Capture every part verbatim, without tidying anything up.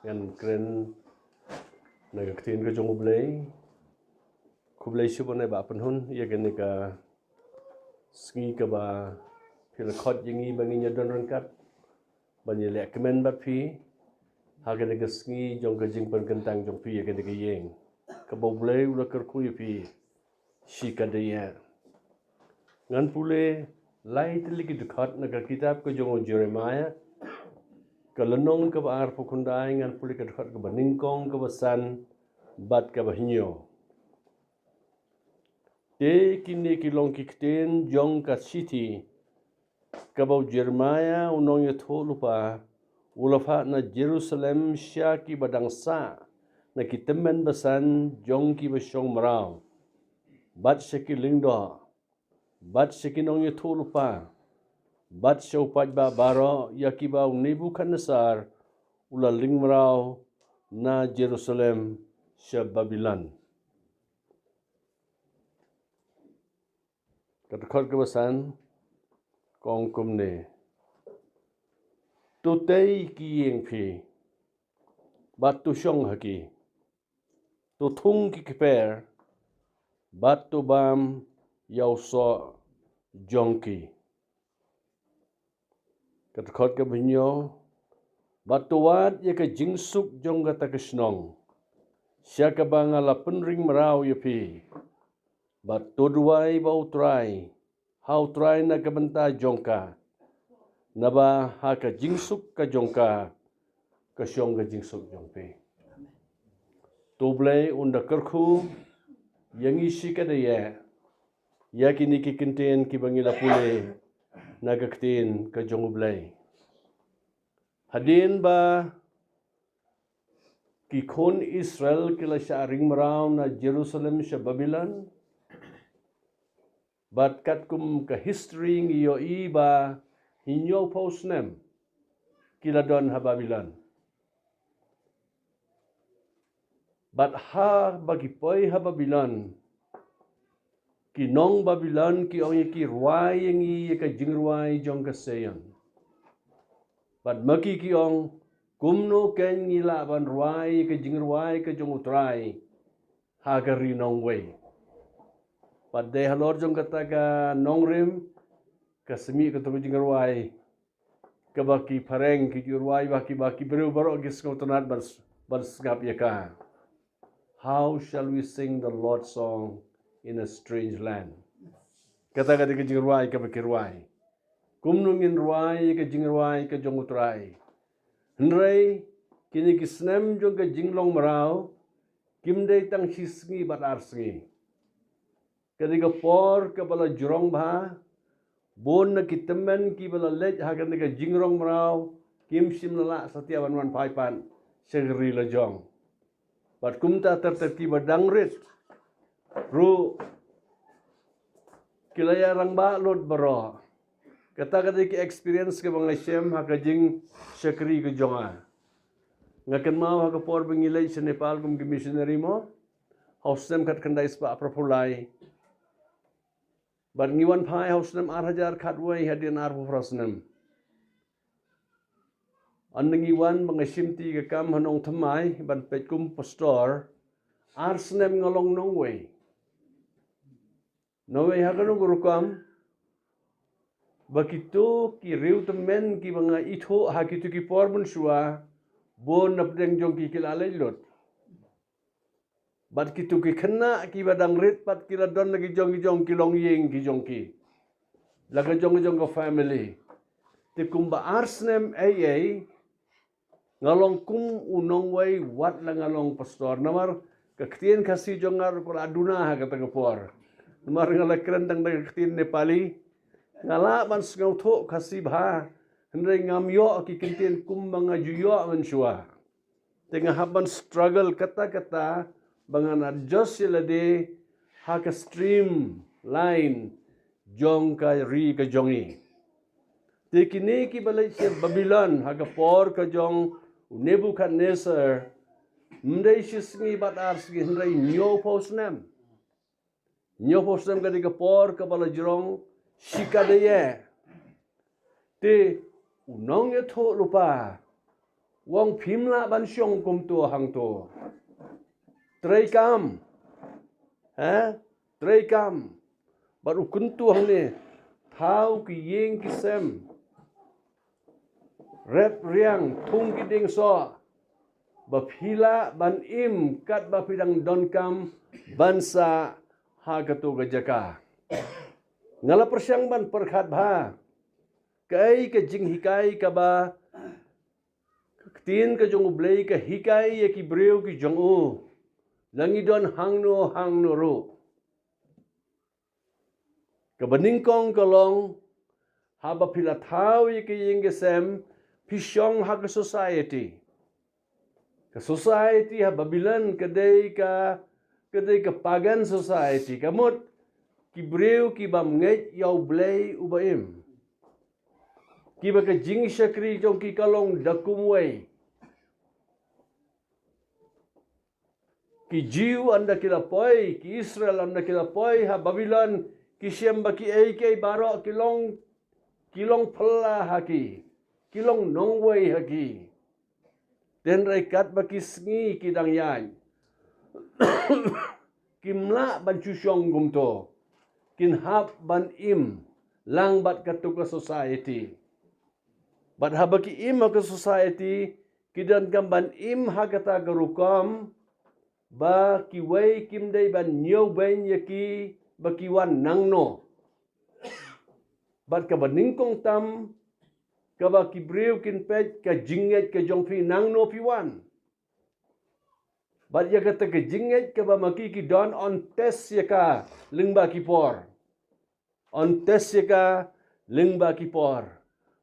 Ngan kren na ka ktien ka jong U Blei. Khublei shibun eh Bah Pynhun ïa kane ka sngi kaba phi la khot ïa ngi ba ngin ïa don ryngkat ban ïa leh kmen bad phi ha kane ka sngi jong ka jingpynkyntang jong phi ïa kane ka ïing kaba U Blei u la kyrkhu ïa phi. Shi ka dei ïa. Ngan pule lai tylli ki dkhot na ka kitab ka jong u Jeremiah, ka lynnong kaba arphew khyndai, ngan pule ka dkhot kaba nyngkong, kaba san bad kaba hynñiew. Te kine ki long ki ktien jong ka shithi kaba u Jeremiah u nongïathuhlypa u la phah na Jerusalem sha kiba dang sah na ki tymmen basan jong kiba shong mraw, bad sha ki lyngdoh, bad sha ki nongïathuhlypa, bad sha u paidbah baroh ïa kiba u Nebukhadnessar u la lyngmraw na Jerusalem sha Babilon. Ka dkhot kaba san ka ong kumne: To tei ki ïing phi bad to shong ha ki, to thung ki kper bad to bam ïa u soh jong ki. Ka dkhot kaba hynñiew: Bad to wad ïa ka jingsuk jong kata ka shnong sha kaba nga la pynring mraw ïa phi, bad to duwai ba U Trai, ha U Trai na ka bynta jong ka, naba ha ka jingsuk ka jong ka ka shong ka jingsuk jong phi. To U Blei un da kyrkhu ïa ngi shi ka dei ïa ïa kine ki ktien kiba ngi la pule na ka ktien ka jong U Blei. Hadien ba ki khun Israel ki la shah ring mraw na Jerusalem sha Babilon, bad katkum ka history ngi ïohi ba hynñiewphew snem ki la don ha Babilon. Bad haba ki poi ha Babilon, ki nong Babilon ki ong ïa ki, rwai ïa ngi ïa ka jingrwai jong ka Sion. Bad ma ki ki ong, kumno kein ngi lah ban rwai ïa ka jingrwai ka jong U Trai ha ka ri nongwei? Bad dei halor jong kata ka nongrim ka simi kata ka jingrwai kaba ki phareng ki ju rwai, ba ki, ba ki briew baroh ki sngewtynnad ban, ban sngap ïa ka. How shall we sing the Lord's song in a strange land? Kata ka dei ka jingrwai kaba ki rwai. Kumno ngin rwai ka jingrwai ka jong U Trai? Hynrei kine ki snem jong ka jinglong mraw kim dei tang shi sngi bad ar sngi. Ka dei ka por kaba la jrong bha. Bun na ki tymmen kiba la leit ha kane ka jingrong mraw kim shym la lah satia ban wan phai pat sha ka ri la jong. Bad kumta ter ter kiba dang rit ruh ki la ïa rangbah lut baroh. Kata ka dei ka experience kaba nga shem ha ka jingshakri ka jong nga. Nga kynmaw ha ka por ba ngi leit sha Nepal kum ki missionary mo, ha u snem khatkhyndai spah phra phew lai. Bad ngi wan phai ha u snem ar hajar khatwei hadien arphew phra snem. Ynda ngi wan ba nga shim ti ka kam ha Nongthymmai ban peit kum pastor, ar snem nga long nongwei. Nongwei ha kano ka rukom? Ba kito ki riew tymmen kiba nga ithuh ha kito ki por mynshuwa, bun na pdeng jong ki ki la leit lut. Bad kito ki khynnah kiba dang rit pat ki la don la ki jong ki jong ki longïing ki jong ki, la ka jong ki jong ka family. Te kumba ar snem ei ei nga long kum u nongwei wat la nga long pastor. Namar ka ktien Khasi jong nga ruh ka la duna ha kata ka por. Namar nga la kren tang da ka ktien Nepali, nga lah ban sngewthuh Khasi bha, hynrei ngam ïoh ki kyntien kumba nga ju ïoh mynshuwa. Te nga hap ban struggle katta katta ba ngan adjust ïa lade ha ka streamline jong ka ri ka jong ngi. Te kine kiba leit sha Babilon ha ka por ka jong u Nebukhadnessar, ym dei shi sngi bad ar sngi, hynrei hynñiewphew snem. Hynñiewphew snem ka dei ka por kaba la jrong shikatdei. Te u nongïathuhlypa U ong phim lah ban shong kumto hangto. Trei kam. Ha? Trei kam. Bad u kyntu hangne, thaw ki ïing ki sem, rep riang, thung ki dieng soh, ba phi lah ban im katba phi dang donkam ban sah ha kato ka jaka. Nga la pyrshang ban pyrkhat bha kaei ka jinghikai kaba ka ktien ka jong U Blei ka hikai ïa ki briew ki jong u. La ngi don hangno hangno ruh. Kaba nyngkong ka long, haba phi la thaw ïa ka ïing ka sem, phi shong ha ka society. Ka society ha Babilon ka dei ka, ka dei ka pagan society. Ka mut ki briew ki bym ngeit ïa U Blei uba im. Kiba ka jingshakri jong ki ka long da kumwei. Ki Jiw ynda ki la poi, ki Israel ynda ki la poi ha Babilon, ki shem ba kiei kiei baroh ki long, ki long phylla ha ki, ki long nongwei ha ki. Hynrei katba ki sngi ki dang ïaid, kim lah ban shu shong kumto. Kin hap ban im lang bad kato ka society. Bad haba ki im ha ka society, ki donkam ban im ha kata ka rukom ba kiwei kim dei ban ñiewbeiñ ïa ki ba ki wan nangno. Bad kaba nyngkong tam, kaba ki briew kin peit ka jingngeit ka jong phi, nangno phi wan. Bad ïa kata ka jingngeit kaba ma ki ki don, yn test ïa ka lyngba ki por. Yn test ïa ka lyngba ki por.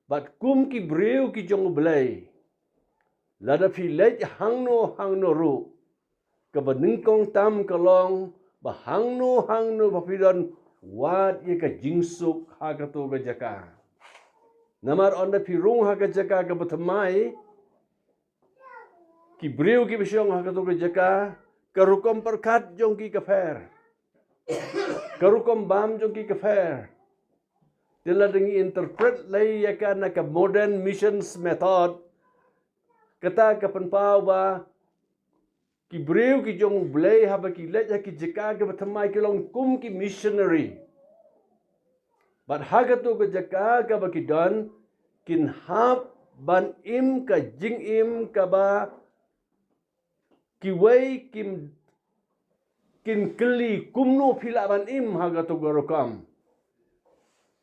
Bad kum ki briew ki jong U Blei, lada phi leit hangno hangno ruh, kaba nyngkong tam ka long ba hangno hangno ba phi don, wad ïa ka jingsuk ha kato ka jaka. Namar ynda phi rung ha ka jaka kaba thymmai, ki briew kiba shong ha kato ka jaka, ka rukom pyrkhat jong ki ka pher. Ka rukom bam jong ki ka pher. Te lada ngi interpret lei ïa ka na ka modern missions method, kata ka pynpaw ba ki briew ki jong U Blei haba ki leit ha ki jaka kaba thymmai ki long kum ki missionary. Bad ha kato ka jaka kaba ki don, kin hap ban im ka jingim kaba kiwei kim, kin kylli, kumno phi lah ban im ha kato ka rukom.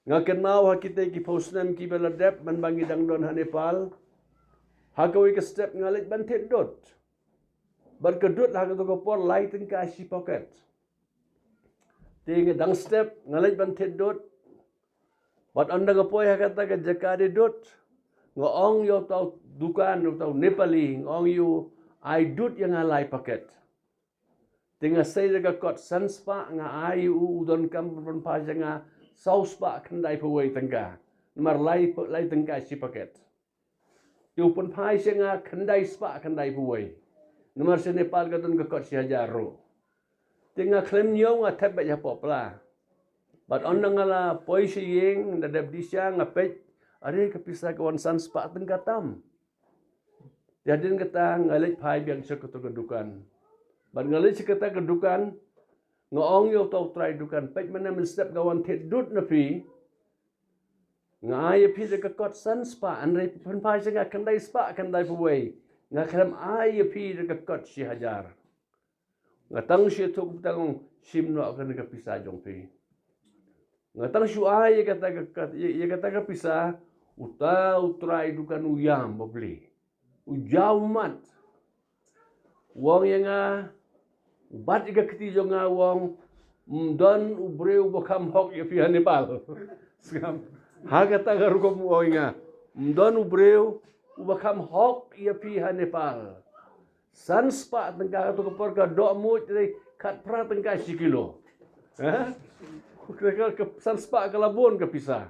Nga kynmaw ha kitei ki phew snem kiba la dep, mynba ngi dang don ha Nepal, ha kawei ka step nga leit ban thied dud. Bad ka dud ha kato ka por lai tyngka shi packet. Te nga dang step, nga leit ban thied dud. Bad ynda nga poi ha kata ka jaka die dud, nga ong ïa uta u dukan, uta u Nepali, nga ong ïa u, ai dud ïa nga lai packet. Te nga sei da ka kot san spah, nga ai ïa u, u donkam pynphai sha nga saw spah khyndai phew wei tyngka. Namar lai, lai tyngka shi packet. Te u pynphai sha nga khyndai spah khyndai phew wei. Namar sha Nepal ka don ka kot shi hajar ruh. Te nga khlem ñiew, nga thep beit hapoh pla. Bad ynda nga la poi sha ïing, da dep dih sha, nga peit, are, ka pisa ka wan san spah tyngka tam. Te hadien kata nga leit phai biang sha kato ka dukan. Bad nga leit sha kata ka dukan, nga ong ïa uta u trai dukan, peit mynne mynstep nga wan thied dud na phi, nga ai ïa phi da ka kot san spah, hynrei pynphai sha nga khyndai spah khyndai phew wei. Nga khlem ai ïa phi da ka kot shi hajar. Nga tang shu ïathuh, u tang ong, shim noh kane ka pisa jong phi. Nga tang shu ai ïa kata ka, ka, ïa, ïa kata ka pisa, uta u trai dukan u ïam bapli. U jaw mat. U ong ïa nga, u bat ïa ka kti jong nga, u ong, ym don u briew uba kham hok ïa phi ha Nepal. Sngap. Ha kata ka rukom u ong ïa nga, ym don u briew uba kham hok ïa phi ha Nepal. San spah tyngka, kato ka por ka dohnud dei khatphra tyngka shi kilo. Ha? Ka, ka, ka, san spah ka la bun ka pisa.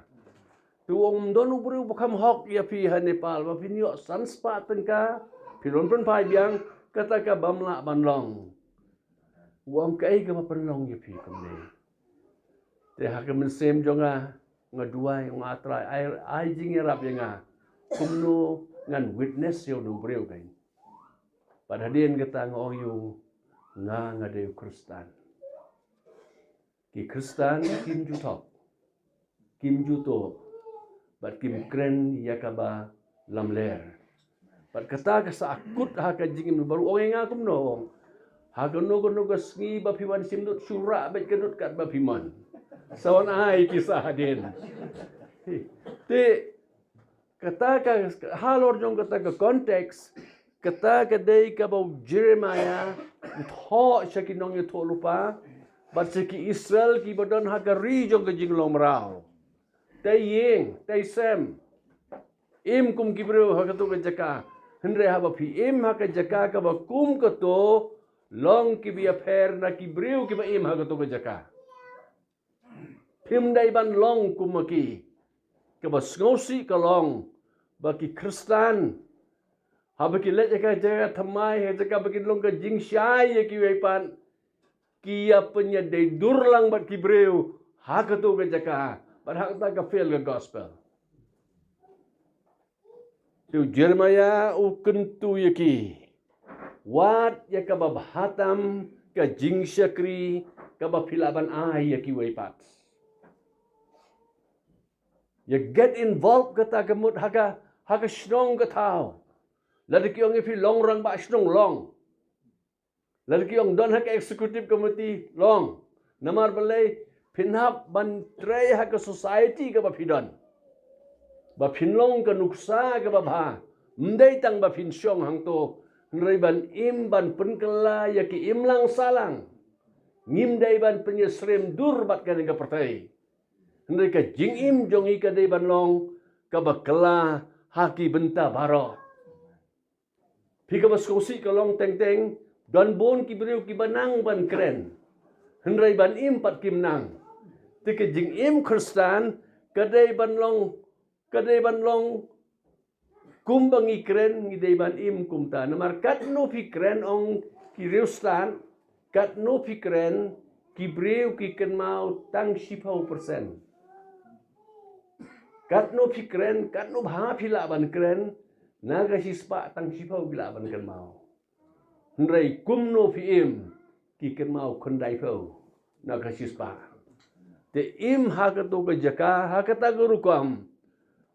Te u ong, ym don u briew ba kham hok ïa phi ha Nepal, ba phin ïoh san spah tyngka, phin wan pynphai biang, kata ka bym lah ban long. U ong, kaei kaba pynlong ïa phi kumne? Te ha ka mynsiem jong nga, nga duwai, nga, Trai, ai, ai jingïarap ïa nga. Kumno ngan witness ïa u briew kein. Bad hadien kata nga ong ïa u, nga nga dei u Khristan. Ki Khristan kim ju thok, kim ju tuh, bad kim kren ïa kaba lamler. Bad kata ka sa akut ha ka jingim baroh. Ong ïa nga kumno, ong, ha kano kano ka sngi ba phi wan shim nud, shu rah beit ka nud katba phi mon. Sa wan ai ki sa hadien. Te kata ka, halor jong kata ka context, kata ka dei kaba u Jeremiah u thoh sha ki nongïathuhlypa bad sha ki Israel kiba don ha ka ri jong ka jinglong mraw. Te ïing, te sem, im kum ki briew ha kato ka jaka. Hynrei haba phi im ha ka jaka kaba kum kato, long kiba ïapher na ki briew kiba im ha kato ka jaka. Phim dei ban long kum ma ki. Kaba sngewsih ka long ba ki Khristan, haba ki leit ha ka jaka thymmai, ha ka jaka ba kin long ka jingshai ïa kiwei pat, ki ïa pynïadei dur lang bad ki briew ha kato ka jaka. Bad ha kata ka fail ka gospel. Te u Jeremiah u kyntu ïa ki, wad ïa kaba bha tam ka jingshakri kaba phi lah ban ai ïa kiwei pat. Ïa get involved kata ka mut ha ka, ha ka shnong ka thaw. Lada ki ong ïa phi long rangbah shnong, long. Lada ki ong don ha ka executive committee, long. Namar balei? Phin hap ban trei ha ka society kaba phi don, ba phin long ka nuksa kaba bha. Ym dei tang ba phin shong hangto, hynrei ban im, ban pynkylla ïa ki imlang sahlang. Ngim dei ban pynïasyriem dur bad kane ka pyrthei, hynrei ka jingim jong ngi ka dei ban long kaba kylla ha ki bynta baroh. Phi, kaba sngewsih ka long teng teng, don bun ki briew kiba nang ban kren, hynrei ban im pat kim nang. Te ka jingim Khristan ka dei ban long, ka dei ban long kumba ngi kren, ngi dei ban im kumta. Namar katno phi kren, ong ki riewstad, katno phi kren, ki briew ki kynmaw tang shiphew percent. Katno phi kren, katno bha phi lah ban kren, na ka shispah tang shiphew ki lah ban kynmaw. Hynrei kumno phi im, ki kynmaw khyndaiphew na ka shispah. Te im ha kato ka jaka, ha kata ka rukom,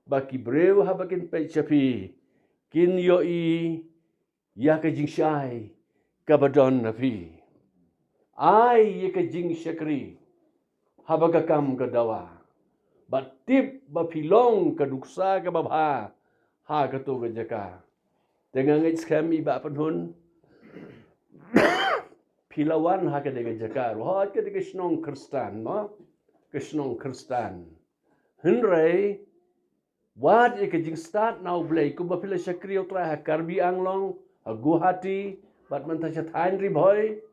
ba ki briew haba kin peit sha phi, kin ïohi ïa ka jingshai kaba don na phi. Ai ïa ka jingshakri haba ka kam ka dawa, bad tip ba phi long ka nuksa kaba bha ha kato ka jaka. Te nga ngeit skhem i Bah Pynhun, phi la wan ha kane ka jaka ruh, ha kane ka shnong Khristan, mo? Ka shnong Khristan. Hynrei wad ïa ka jingstad na U Blei, kumba phi la shakri ïa U Trai ha Karbi Anglong, ha Guwahati, bad mynta sha thaiñ Ri Bhoi,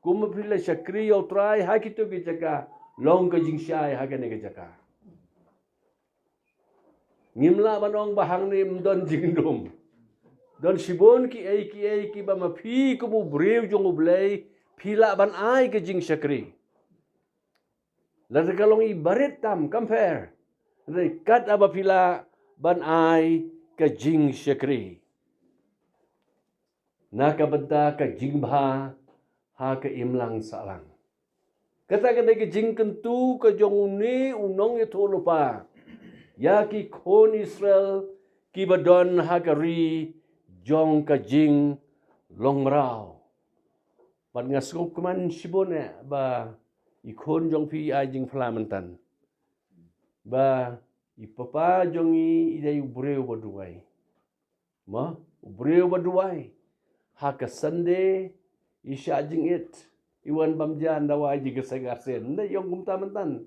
kumba phi la shakri ïa U Trai ha kito ki jaka, long ka jingshai ha kane ka jaka. Ngim lah ban ong ba hangne ym don jingdum. Don shibun kiei kiei kiba ma phi kum u briew jong U Blei phi lah ban ai ka jingshakri. Lada ka long i barit tam, compare, hynrei katba phi lah ban ai ka jingshakri na ka bynta ka jingbha ha ka imlang sahlang. Kata ka dei ka jingkyntu ka jong une u nongïathuhlypa ïa ki khun Israel kiba don ha ka ri jong ka jinglong mraw. Bad nga sngewkmen shibun eh ba i khun jong phi i ai jingphla myntan, ba i papa jong i i dei u briew ba duwai. Mo, u briew ba duwai. Ha ka Sunday i shah jingit, i wan bam jan, dawa i jingïaseng arsien. Nda ïong kumta myntan.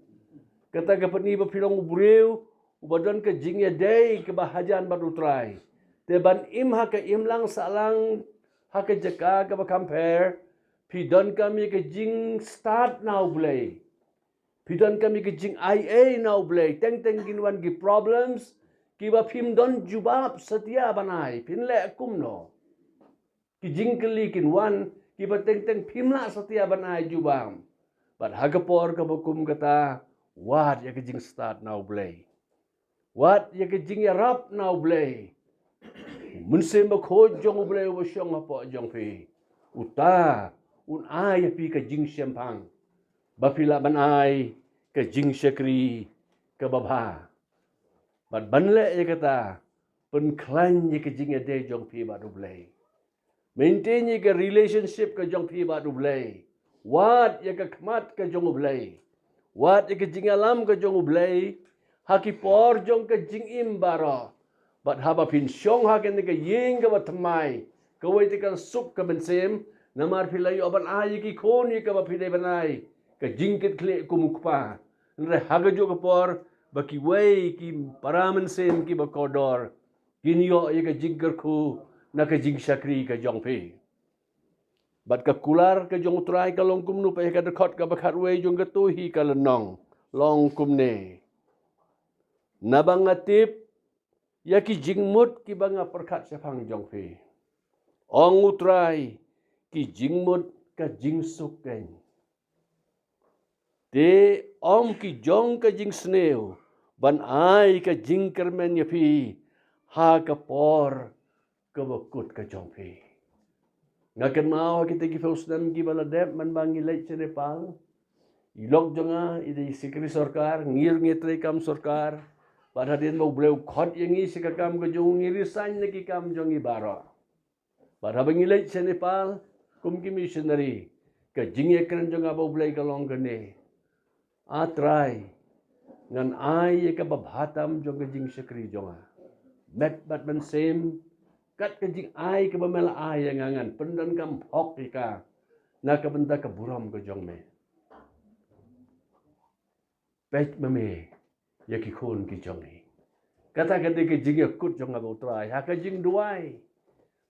Kata ka pyni ba phi long u briew uba don ka jingïadei kaba hajan bad U Trai. Te ban im ha ka imlang sahlang, ha ka jaka kaba compare, phi donkam ïa ka jingstad na U Blei. Phi donkam ïa ka jingaiei na U Blei. Teng teng kin wan ki problems kiba phim don jubab satia ban ai, phin leh kumno? Ki jingkylli kin wan kiba teng teng phim lah satia ban ai jubab. Bad ha ka por kaba kum kata, wad ïa ka jingstad na U Blei. Wad ïa ka jingïarap na U Blei. U Mynsiem Bakhuid jong U Blei uba shong hapoh jong phi, uta un ai ïa phi ka jingshemphang ba phi lah ban ai ka jingshakri kaba bha. Bad ban leh ïa kata, pynkhlaiñ ïa ka jingïadei jong phi bad U Blei. Maintain ïa ka relationship ka jong phi bad U Blei. Wad ïa ka khmat ka jong U Blei. Wad ïa ka jingïalam ka jong U Blei ha ki por jong ka jingim baroh. Bad haba phin shong ha kane ka ïing kaba thymmai, kawei te kan suk ka mynsiem, namar phi la ïoh ban ai ïa ki khun ïa kaba phi dei ban ai ka jingkitkhlieh kum u kpa. Hynrei ha kajuh ka por ba kiwei ki para mynsiem kiba kordor kin ïoh ïa ka jingkyrkhu na ka jingshakri ka jong phi. Bad ka kular ka jong U Trai ka long kumno, peit ha ka dkhot kaba khatwei jong katei hi ka lynnong, long kumne: Naba nga tip ïa ki jingmut kiba nga pyrkhat shaphang jong phi, ong U Trai, ki jingmut ka jingsuk keiñ, te ym ki jong ka jingsniew, ban ai ka jingkyrmen ïa phi ha ka por kaba kut ka jong phi. Nga kynmaw ha kita ki phew snem kiba la dep, mynba ngi leit sha Nepal, i lok jong nga i dei i secretary sorkar, ngi ruh ngi treikam sorkar. Bad hadien ba U Blei u khot ïa ngi sha ka kam ka jong u, ngi resign na ki kam jong ngi baroh. Bad haba ngi leit sha Nepal kum ki missionary, ka jingïakren jong nga bad U Blei ka long kane: A Trai, ngan ai ïa kaba bha tam jong ka jingshakri jong nga, met bad mynsiem, kat ka jingai kaba me la ai ïa nga, ngan pyndonkam hok ïa ka na ka bynta ka burom ka jong me. Peit ma me ïa ki khun ki jong ngi. Kata ka dei ka jingïakut jong nga bad U Trai ha ka jingduwai.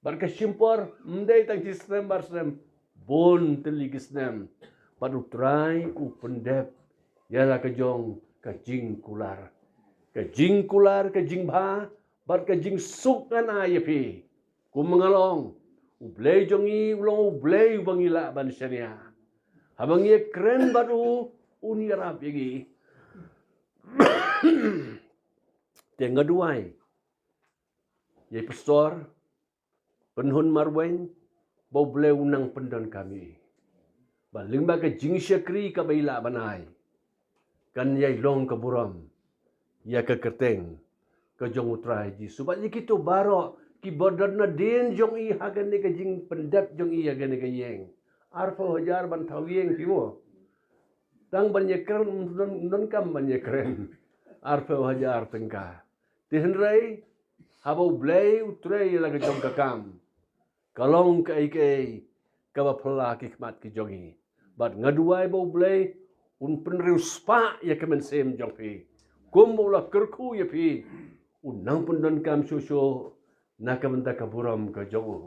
Bad ka shim por, ym dei tang shi snem bar snem, bun tylli ki snem. Bad U Trai u pyndep ïa la ka jong ka jingkular, ka jingkular ka jingbha bad ka jingsuk ngan ai ïa phi. Kum nga la ong, U Blei jong ngi u long U Blei uba ngi lah ban shaniah. Haba ngi ïakren bad u, un ïarap ïa ngi. Te nga duwai ïa i Pastor Pynhun Marwein ba U Blei u nang pyndonkam ïa i, ba lyngba ka jingshakri kaba i lah ban ai, kan ïai long ka burom ïa ka kyrteng ka jong U Trai Jisu. Bad ïa kito baroh kiba don nadien jong i ha kane ka jingpyndep jong i ha kane ka ïing. Arphew hajar ban thaw ïing, phi mo. Tang ban ïakren, ym don, ym donkam ban ïakren. Arphew hajar tyngka. Te hynrei haba U Blei u trei ïa la ka jong ka kam, ka long kaei kaei kaba phylla ki khmat ki jong i. Bad nga duwai ba U Blei un pynriewspah ïa ka mynsiem jong phi. Kumba u la kyrkhu ïa phi, un nang pyndonkam shuh shuh na ka bynta ka burom ka jong u.